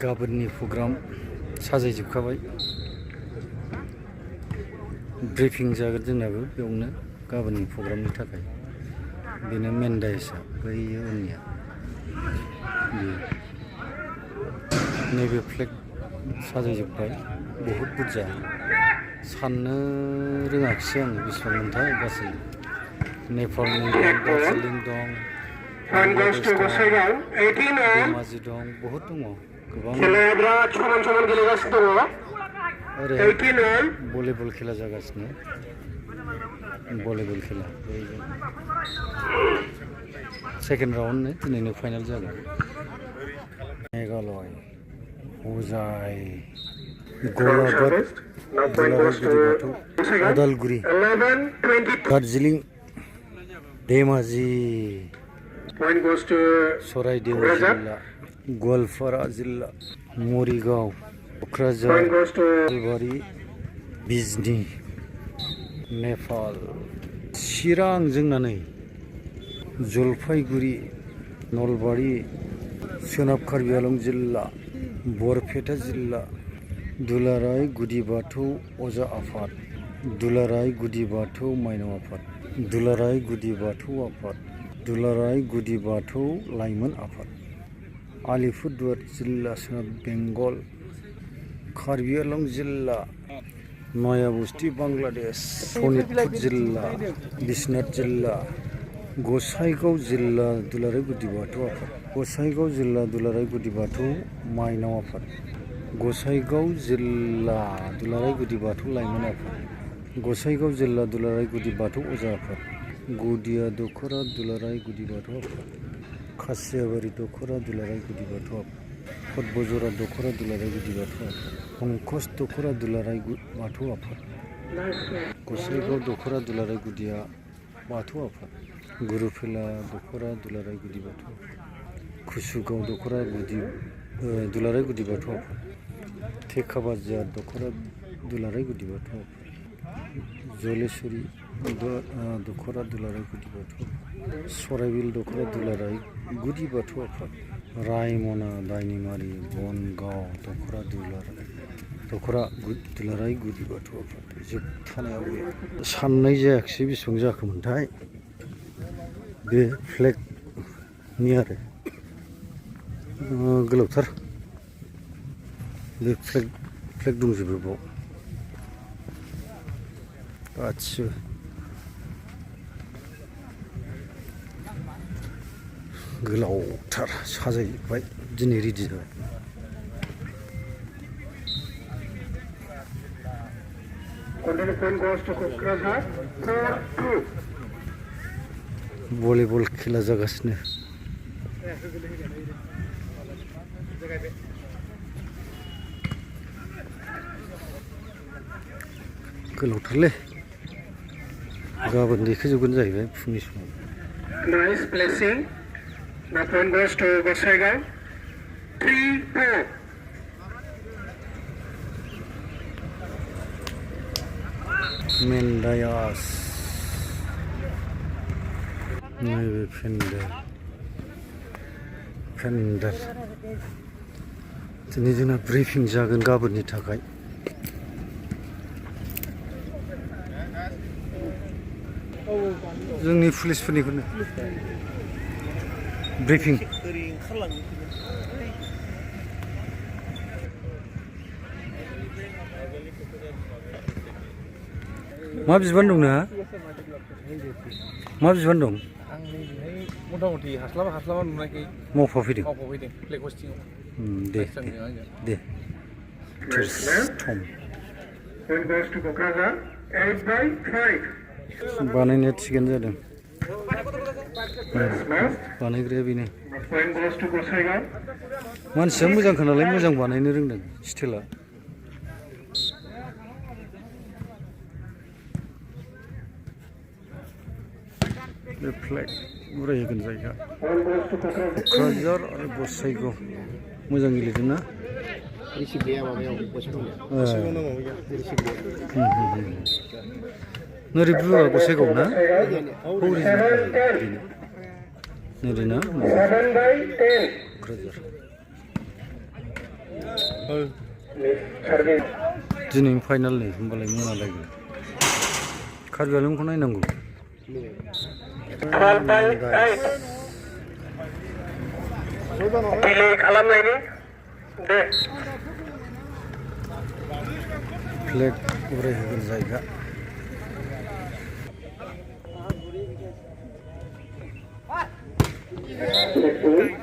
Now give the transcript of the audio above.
गाबोननि प्रग्राम साजायजोबखाबाय ब्रिफिं जागोन जोंनाबो बेयावनो गाबोननि प्रग्रामनि थाखाय बेनो मेन दायसा बैयो उननिया बेयो नैबे फ्लेग साजायजोब्बाय बहुद बुरजा साननो रोङाखिसै आं बेसेबां मोनथाय गासै नेपालनि दं दार्जिलिं दं धेमाजि दं बहुद दङ गोबां ओरै भलिबल खेला जागासिनो भलिबल खेला सेकेन्ड राउन्डनो दिनैनो फाइनाल जागोन मेघालय हजाय गलाघाट बाथौ उदालगुरि दार्जिलिं धेमाजि चराइदेव जिल्ला गवालपारा जिल्ला मरिगाव क'क्राझार नलबारि बिजनी नेपाल चिरां जोंना नै जलपाइगुरि नलबारि सोनाब कार्बि आलं जिल्ला बरपेटा जिल्ला दुलाराय गुदि बाथौ अजा आफाद दुलाराय गुदि बाथौ माइनाव आफाद दुलाराय गुदि बाथौ आफाद दुलाराय गुदि बाथौ लाइमोन आफाद आलिपुरदुवार जिल्ला सोनाब बेंगल कार्बि आलं जिल्ला नयाबस्थि बांलादेश सनितपुर जिल्ला बिश्वनाथ जिल्ला गसाइगाव जिल्ला दुलाराय गुदि बाथौ आफाद गसाइगाव जिल्ला दुलाराय गुदि बाथौ माइनाव आफाद गसाइगाव जिल्ला दुलाराय गुदि बाथौ लाइमोन आफाद गसाइगाव जिल्ला दुलाराय गुदि बाथौ अजा आफाद गुदिया दख'रा दुलाराय गुदि बाथौ आफाद खासियाबारि दख'रा दुलाराय गुदि बाथौ आफाद पद्मजरा दख'रा दुलाराय गुदि बाथौ आफाद पंकज दख'रा दुलाराय बाथौ आफाद गसाइगाव दख'रा दुलाराय गुदिया बाथौ आफाद गुरुफेला दख'रा दुलाराय गुदि बाथौ आफाद कुसुगाव दख'रा दुलाराय गुदि बाथौ आफाद थेखाबाजार दख'रा दुलाराय गुदि बाथौ आफाद जलेश्वरी दख'रा दुलाराय गुदि बाथौ आफाद सराइबिल दख'रा दुलाराय गुदि बाथौ आफाद रायमना दाइनिमारि बनगाव दख'रा दुलाराय गुदि बाथौ आफाद जोबथानायाव साननाय जायाखिसै बेसेबां जाखोमोनथाय बे फ्लेगनि आरो गोलावथार बे फ्लेग दंजोबो बाव गासिबो गोलावथार साजायजोब्बाय दिनै रेडि जाबाय भलिबल खेला जागासिनो गोलावथारलै गाबोन देखायजोबगोन जाहैबाय फुंनि समाव Nice blessing. The phone goes to Gosaigaon. 3-4. मेन्डायास नैबे पेन्डेल दिनै जोंना ब्रिफिं जागोन गाबोननि थाखाय जोंनि पुलिसफोरनिखौनो ब्रिफिं मा बिबान दं नोंहा मा बिबान दं मथा-मथि हास्लाबा नुनायखाय मावफाफैदों फ्लेग हस्टिंआव दे Phone goes to Kokrazar. 8-5. बानायनाया थिगानो जादों बानायग्राया बेनो Phone goes to Gosaigaon. मानसिया मोजांखा नालाय मोजां बानायनो रोंदों स्टाइला बे फ्लेग उरायहोगोन जायगा क'क्राझार आरो गसाइगाव मोजां गेलेदों ना नोरै ब्लुआ गसाइगाव ना नोरै ना क'क्राझार सार्भिस दिनैनि फाइनाल नै होमबालाय मोनालायगोन कार्बि आंलंखौ नायनांगौ 12/8 डिले खालामनायनि दे फ्लेग उरायहोगोन जायगा Flag 2